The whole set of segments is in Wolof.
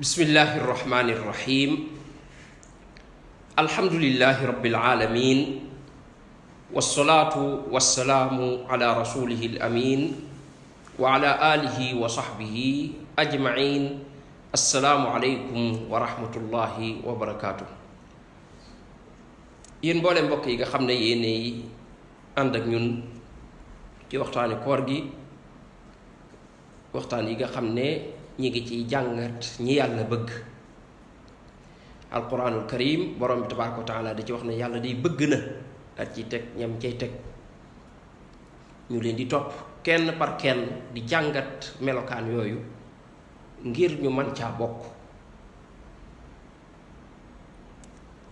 Bismillahi irrahmani irrahim. Alhamdulillahi rabbil alamin. Wassalatu wassalamu ala rasulihi al-amin wa ala alihi wa sahbihi ajma'in. Assalamu alaikum wa rahmatullahi wa barakatuh. Yéen mboolem mbokk yi nga xam ne yéenay ànd ak ñun ci waxtaani koor gi, waxtaan yi nga xam ne ñi ngi ciy jàngat ñi yàlla bëgg. Alquranul karim borom bi tabaaraka wa taala da ci wax ne yàlla day bëgg na at ci teg ñam cay teg ñu leen di topp kenn par kenn di jàngat melokaan yooyu ngir ñu mën caa bokk.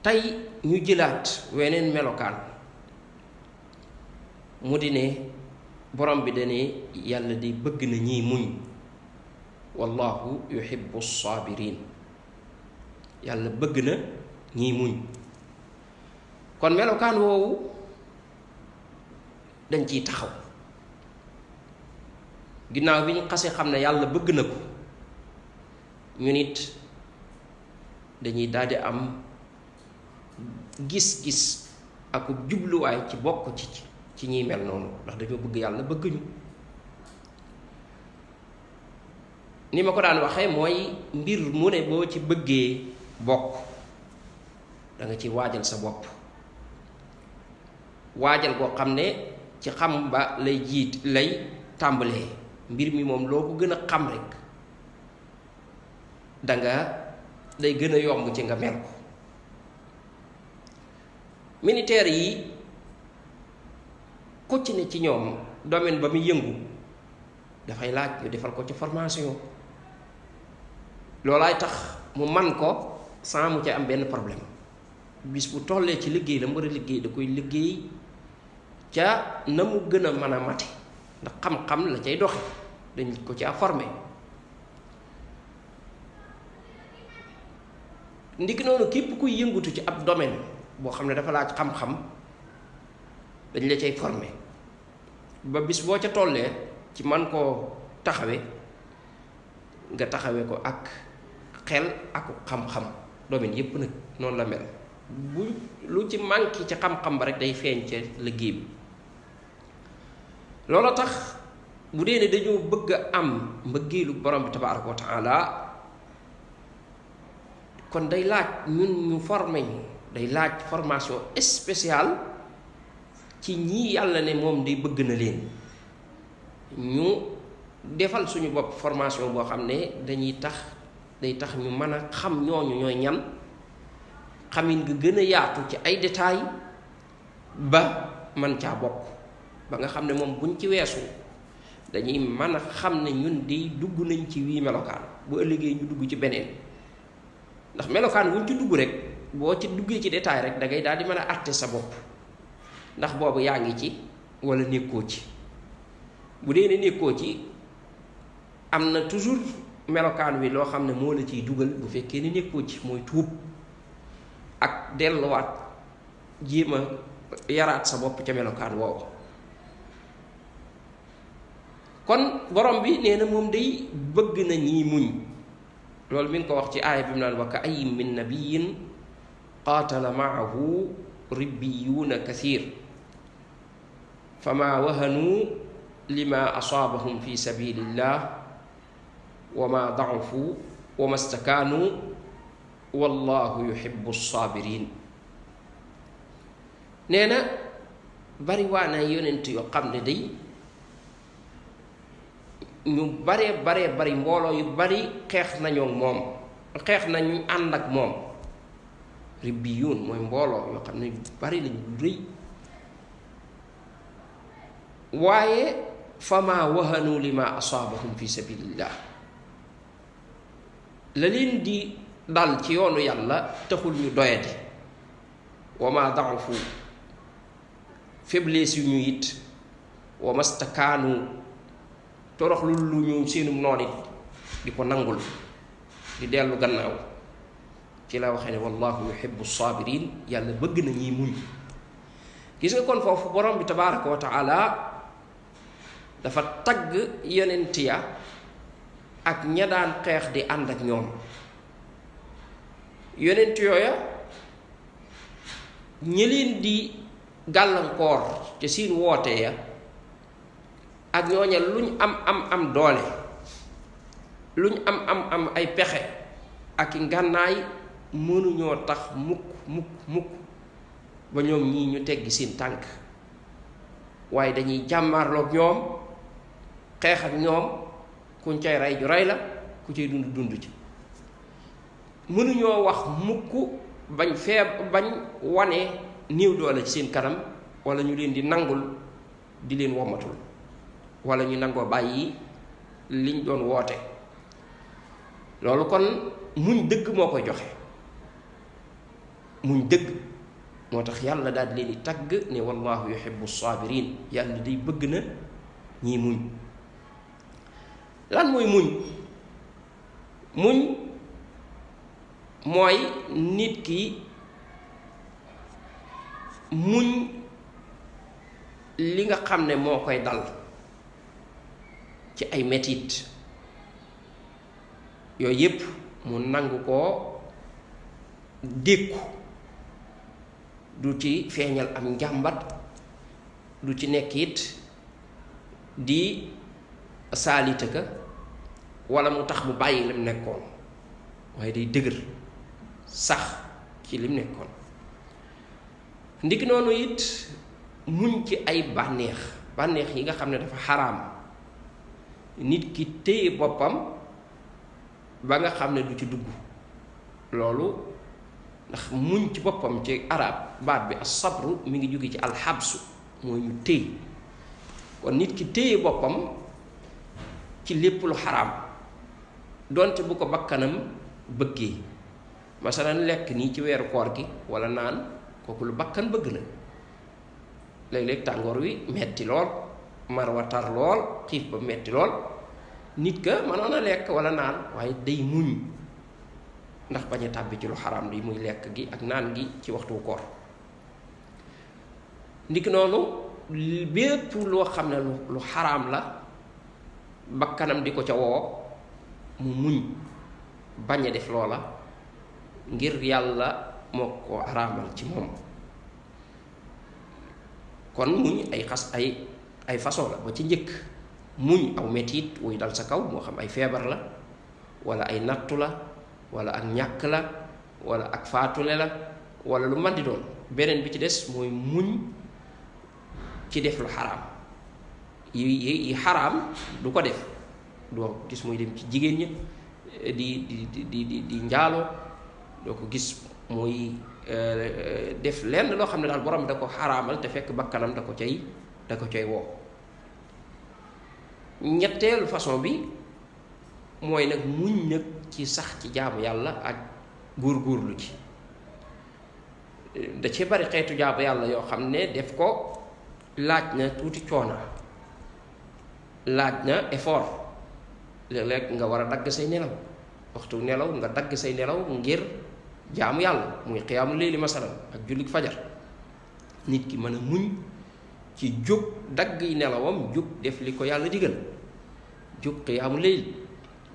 tey ñu jëlaat weneen melokaan mu di ne borom bi dane yàlla day bëgg na ñiy muñ. Wallahu yuhibbu saabiriin. yàlla bëgg na ñiy muñ. kon melokaan woowu dañ ciy taxaw ginnaaw bi ñu xasee xam ne yàlla bëgg na ko ñu nit dañuy daldi am gis-gis ak jubluwaay ci bokk ci ñiy mel noonu ndax dañoo bëgg yàlla bëgg ñu. ni ma ko daan waxee mooy mbir mu ne boo ci bëggee bokk da nga ci waajal sa bopp waajal koo xam ne ci xam ba lay tàmbalee. mbir mi moom loo ko gën a xam rek day gën a yomb ci nga mel ko. militaire yi ku ci ne ci ñoom domaine ba muy yëngu dafay laaj ñu defal ko ci formation. loolaay tax mu man ko sans mu ca am benn problème. bis bu tollee ci liggéey la mu war a liggéey da koy liggéey ca na mu gën a mën a mate ndax xam-xam la cay doxe dañ ko ci formé. ndik noonu képp kuy yëngutu ci ab domaine boo xam ne dafa laaj xam-xam dañ la cay formé ba bis boo ca tollee ci man koo taxawe nga taxawe ko ak xel ak xam-xam. domaine yépp nag noonu la mel. bu lu ci manqué ci xam-xam ba rek day feeñ ca liggéey bi. loolu tax bu dee ne dañoo bëgg a am mbëggeelu borom bi tabaaraka wa taala kon day laaj ñun ñu formé ñu day laaj formation spéciale ci ñii yàlla ne moom day bëgg na leen. ñu defal suñu bopp formation boo xam ne day tax ñu mën a xam ñooñu ñooy ñan xamin nga gën a yaatu ci ay détails ba man caa bokk ba nga xam ne moom buñ ci weesu dañuy mën a xam ne ñun di dugg nañ ci wii melokaan bu ëllëgee ñu dugg ci beneen. ndax melokaan wuñ ci dugg rek boo ci duggee ci détail rek da ngay daal di mën a àtte sa bopp ndax boobu yaa ngi ci wala nekkoo ci. bu dee ne nekkoo ci am na toujours melokaan wi loo xam ne moo la ciy dugal. bu fekkee ne nekkoo ci mooy tuub ak delluwaat jéem a yaraat sa bopp ca melokaan woowu. kon borom bi nee na moom day bëgg na ñiy muñ. loolu mi ngi ko wax ci aaya bi mu naan wa ka ayyin min nabiyyin qaatala maahu ribbiyuuna kasiir fama wahanu lima asaabahum fi sabilillah wa ma da'ufu wa ma stakaanu wallahu yuhibbu saabiriin. nee na bari waa na yonent yoo xam ne day ñu bari mbooloo yu bari xeex nañoo moom xeex nañu ànd ak moom. ribbiyuun mooy mbooloo yoo xam ne bari lañu rëy waaye fama wahanu lima asaabahum fi sabilillah. la leen di dal ci yoonu yàlla taxul ñu doyati. wa ma da'ufu faiblesse yu ñu it wa mastakaanu torox lu ñu seenum noon it di ko nangul di dellu gannaaw. ci la waxee ne wallahu yuhibbu saabiriin. yàlla bëgg na ñiy muñ. gis nga kon foofu borom bi tabaaraka wa taala dafa tagg yonent ya ak ña daan xeex di ànd ak ñoom yonent yooya ñi leen di gàllankoor te seen woote ya ak ñooña luñ am doole, luñ am ay pexe ak i ngànnaay mënuñoo tax mukk ba ñoom ñii ñu teggi seen tànk, waaye dañuy jàmmaarloog ñoom, xeex ak ñoom, kuñ cay rey ju rey la, ku cay dund ci. mënuñoo wax mukk bañ wane néew doole ci seen kanam, wala ñu leen di nangul di leen womatul, wala ñu nangoo bàyyi liñ doon woote. loolu kon muñ dëgg moo koy joxe, muñ dëgg moo tax yàlla daal di leen di tagg ne wallahu yuhibbu saabiriin, yàlla day bëgg na ñii muñ. lan mooy muñ? muñ mooy nit ki muñ li nga xam ne moo koy dal ci ay metit yooyu yépp mu nangu koo dékku, du ci feeñal am njàmbat, du ci nekk it di saalita ka wala mu tax mu bàyyi lim nekkoon, waaye day dëgër sax ci lim nekkoon. ndik noonu it muñ ci ay bànneex yi nga xam ne dafa xaraam, nit ki téye boppam ba nga xam ne du ci dugg. loolu ndax muñ ci boppam ci arab baat bi as-sabru mi ngi jóge ci alxabsu, mooy ñu téye. kon nit ki téye boppam ci lépp lu xaraam, donte bu ko bakkanam bëggee. masalan lekk nii ci weeru koor gi wala naan, kooku lu bakkan bëgg la. léeg-léeg tàngoor wi metti lool, mar wa tar lool, xiif ba metti lool, nit ka mënoon a lekk wala naan, waaye day muñ ndax bañ a tàbbi ci lu xaraam li muy lekk gi ak naan gi ci waxtu koor. ndik noonu bépp loo xam ne lu xaraam la, bakkanam di ko ca woo, mu muñ bañ a def loola ngir yàlla moo ko araamal ci moom. kon muñ ay façon la. ba ci njëkk, muñ aw metit wuy dal sa kaw, moo xam ay feebar la, wala ay nattu la, wala ak ñàkk la, wala ak faatule la, wala lu man di doon. beneen bi ci des mooy muñ ci def lu xaraam. yi xaraam du ko def, doo gis muy dem ci jigéen ñi di njaaloo, doo ko gis muy def lenn loo xam ne daal borom da ko xaraamal te fekk bakkanam da ko cay woo. ñetteelu façon bi mooy nag muñ nag ci sax ci jaamu yàlla ak góorgóorlu ci. da ci bari xeetu jaamu yàlla yoo xam ne def ko laaj na tuuti coona, laaj na effort. léeg-léeg nga war a dagg say nelaw, waxtu nelaw nga dagg say nelaw ngir jaamu yàlla, muy xiyaamu léeli masalan ak jullik fajar. nit ki mën a muñ ci jóg dagg nelawam, jóg def li ko yàlla digal, jóg xiyaamu léeli,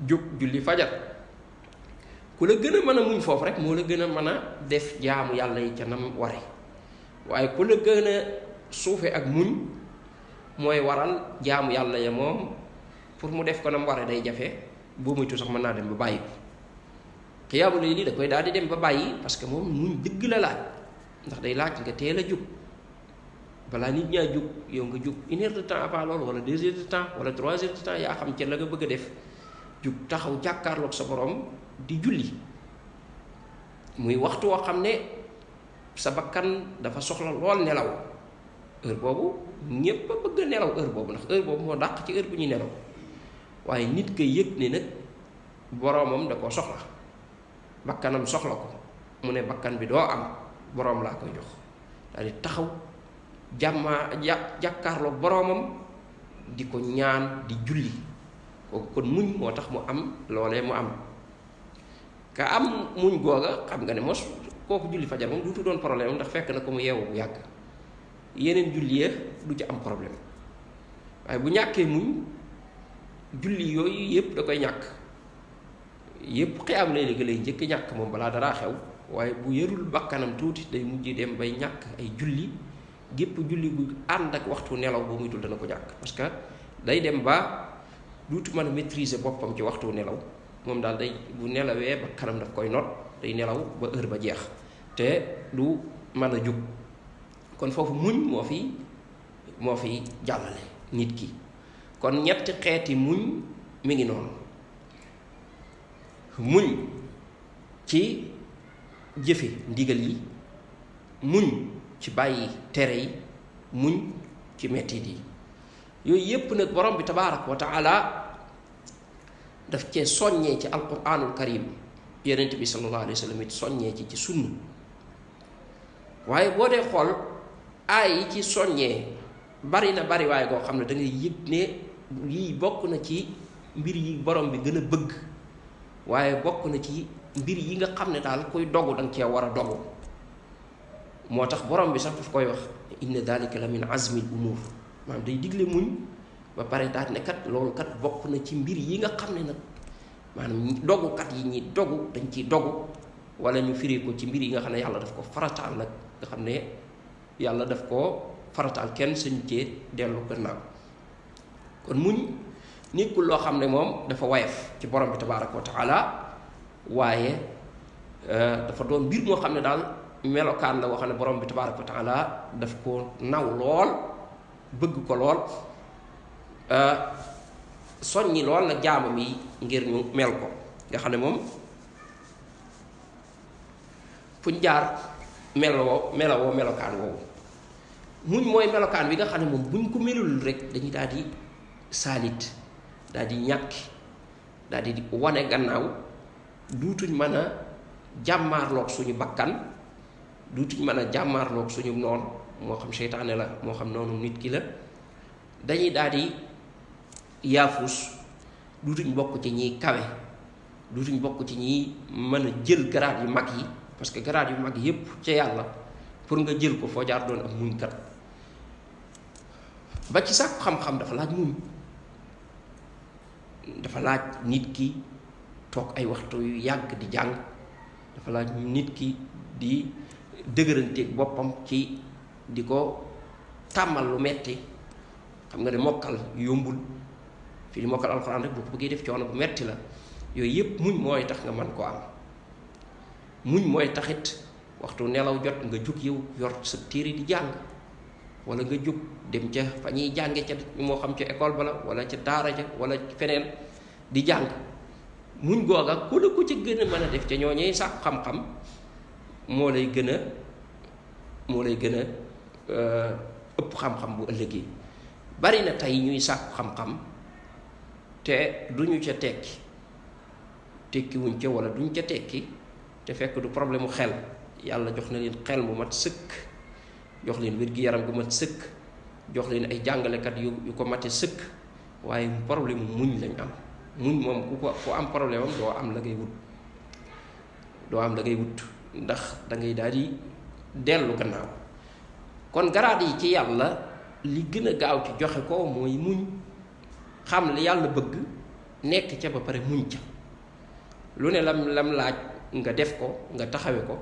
jóg julli fajar. ku la gën a mën a muñ foofu rek moo la gën a mën a def jaamu yàlla yi ca nam ware. waaye ku la gën a suufe ak muñ mooy waral jaamu yàlla ya moom pour mu def ko nam ware day jafe, boo muytu sax mën naa dem ba bàyyi ko. xiyaamu layli da koy daal di dem ba bàyyi, parce que moom muñ dëgg la laaj, ndax day laaj nga teel a jóg balaa nit ñaa jóg, yow nga jóg 1 heure de temps avant loolu, wala 2 heures de temps, wala 3 heures de temps, yaa xam ca la nga bëgg a def. jóg taxaw jàkkaarloog sa borom di julli, muy waxtu woo xam ne sa bakkan dafa soxla lool nelaw. heure boobu ñépp a bëgg a nelaw heure boobu, ndax heure boobu moo dàq ci heure bu ñuy nelaw. waaye nit koy yëg ne nag boroomam da koo soxla, bakkanam soxla ko, mu ne bakkan bi doo am, boroom laa koy jox. daal di taxaw jàkkaarloog boroomam di ko ñaan, di julli. kooku kon muñ moo tax mu am loolee mu am. ka am muñ googa xam nga ne mos kooku julli fajar moom duutu doon problème, ndax fekk na ko mu yeewu bu yàgg. yeneen julli ya du ci am problème. waaye bu ñàkkee muñ, julli yooyu yépp da koy ñàkk. yépp xiyaamu layli ga lay njëkk ñàkk moom balaa daraa xew, waaye bu yarul bakkanam tuuti day mujj dem bay ñàkk ay julli gépp julli bu ànd ak waxtu nelaw ba muy dul dana ko ñàkk parce que day dem ba duutu mën a maîtriser boppam ci waxtu nelaw moom daal day bu nelawee bakkanam daf koy not day nelaw ba heure ba jeex te du mën a jug kon foofu muñ moo fi jàllale nit ki kon ñetti xeeti muñ mi ngi noonu muñ ci jëfe ndigal yi muñ ci bàyyi tere yi muñ ci mettit yi yooyu yépp nag borom bi tabaaraka wa taala daf cee soññee ci alquranul karim yonent bi sallallahu alayhi wa sallam it soññee ci sunna waaye boo dee xool aay yi ci soññee bari na bari waaye koo xam ne da ngay yëg ne yii bokk na ci mbir yi borom bi gën a bëgg waaye bokk na ci mbir yi nga xam ne daal koy dogu danga cee war a dogu moo tax borom bi sax daf koy wax inna dalika la min azmil umur maanaam day digle muñ ba pare daal ne kat loolu kat bokk na ci mbir yi nga xam ne nag maanaam dogukat yi ñi dogu dañ ciy dogu wala ñu firi ko ci mbir yi nga xam ne yàlla daf ko farataal nag nga xam ne yàlla daf ko farataal kenn sañu cee dellu gannaaw kon muñ nekkul loo xam ne moom dafa wayef ci borom bi tabaaraka wa taala waaye dafa doon mbir moo xam ne daal melokaan la woo xam ne borom bi tabaaraka wa taala daf ko naw lool bëgg ko lool soññi lool nag jaamam yi ngir ñu mel ko nga xam ne moom fuñ jaar melowoo melokaan woowu muñ mooy melokaan bi nga xam ne moom buñ ko melul rek dañuy daal di saalit daal di ñàkki daal di wane gannaaw duutuñ mën a jàmmaarloog suñu bakkan duutuñ mën a jàmmaarloog suñu noon moo xam seytaane la moo xam noonu nit ki la dañuy daal di yaafus duutuñ bokk ci ñiy kawe duutuñ bokk ci ñiy mën a jël garaat yu mag yi parce que garaat yu mag yépp ca yàlla pour nga jël ko foo jaar doon ab muñkat ba ci sàkku xam-xam dafa laaj muñ dafa laaj nit ki toog ay waxtu yu yàgg di jàng dafa laaj nit ki di dëgëranteeg boppam ci di ko tàmmal lu metti xam nga ne mokkal yombul fii di mokkal alxuraan rek boo ko bëggee def coono bu metti la yooyu yépp muñ mooy tax nga mën koo am muñ mooy taxit waxtu nelaw jot nga jug yow yor sa téere di jàng wala nga jug dem ca fa ñuy jànge ca moo xam ca école ba la wala ca daara ja wala feneen di jàng muñ googa ku la ko ca gën a mën a def ca ñooñee sàkku xam-xam moo lay gën a ëpp xam-xam bu ëllëgee bari na tey ñuy sàkku xam-xam te duñu ca tekki wuñ ca wala duñ ca tekki te fekk du problème mu xel yàlla jox na leen xel mu mat sëkk jox leen wér-gi-yaram gu mat sëkk jox leen ay jàngalekat yu ko mate sëkk waaye problème mu muñ lañ am muñ moom ku am problème am doo am la ngay wut ndax da ngay daal di dellu gannaaw kon garaat yi ci yàlla li gën a gaaw ci joxe ko mooy muñ xam li yàlla bëgg nekk ca ba pare muñ ca lu ne lam laaj nga def ko nga taxawe ko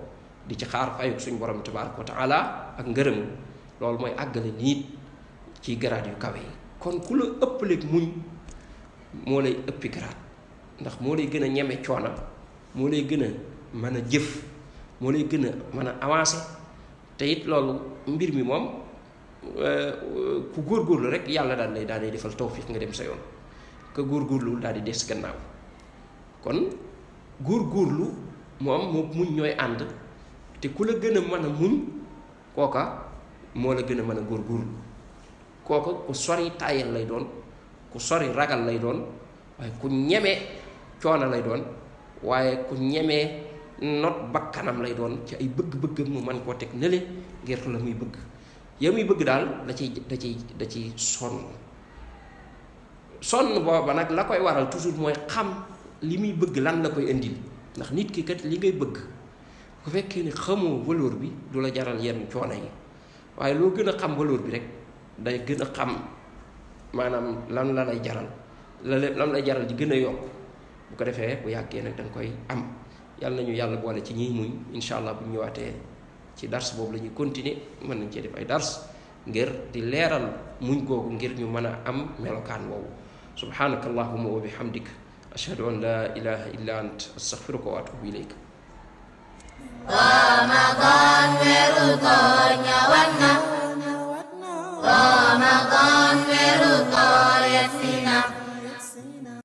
di ci xaar fayuk suñ borom tabaaraka wa taala ak ngërëm loolu mooy àggale nit ci garaat yu kawe yi kon ku la ëppaleeg muñ moo lay ëppi garaat ndax moo lay gën a ñeme coona moo lay gën a mën a jëf moo lay gën a mën a avancé te it loolu mbir mi moom ku góorgóorlu rek yàlla daal lay defal tawfiq nga dem sa yoon ka góorgóorlu daal di des gannaaw kon góorgóorlu moom moo muñ ñooy ànd te ku la gën a mën a muñ kooka moo la gën a mën a góorgóorlu kooka ku sori tàyyal lay doon ku sori ragal lay doon waaye ku ñeme coono lay doon waaye ku ñeme not bakkanam lay doon ci ay bëgg-bëggam mu mën koo teg nële ngir la muy bëgg ya muy bëgg daal da ciy sonn booba nag la koy waral toujours mooy xam li muy bëgg lan la koy indil ndax nit ki kat li ngay bëgg bu fekkee ne xamoo valeur bi du la jaral yenn coono yi waaye loo gën a xam valeur bi rek day gën a xam maanaam lan la lay jaral lan lay jaral di gën a yokk bu ko defee bu yàggee nag da nga koy am yàlla nañu yàlla boole ci ñiy muñ incha allah bu ñu ñëwaatee ci dars boobu la ñuy continuer mën nañ cee def ay dars ngir di leeral muñ googu ngir ñu mën a am melokaan woowu subhanaka allahumma wa bihamdik ashhadu an la ilaha illa ant astaghfiruka wa atubu ilayk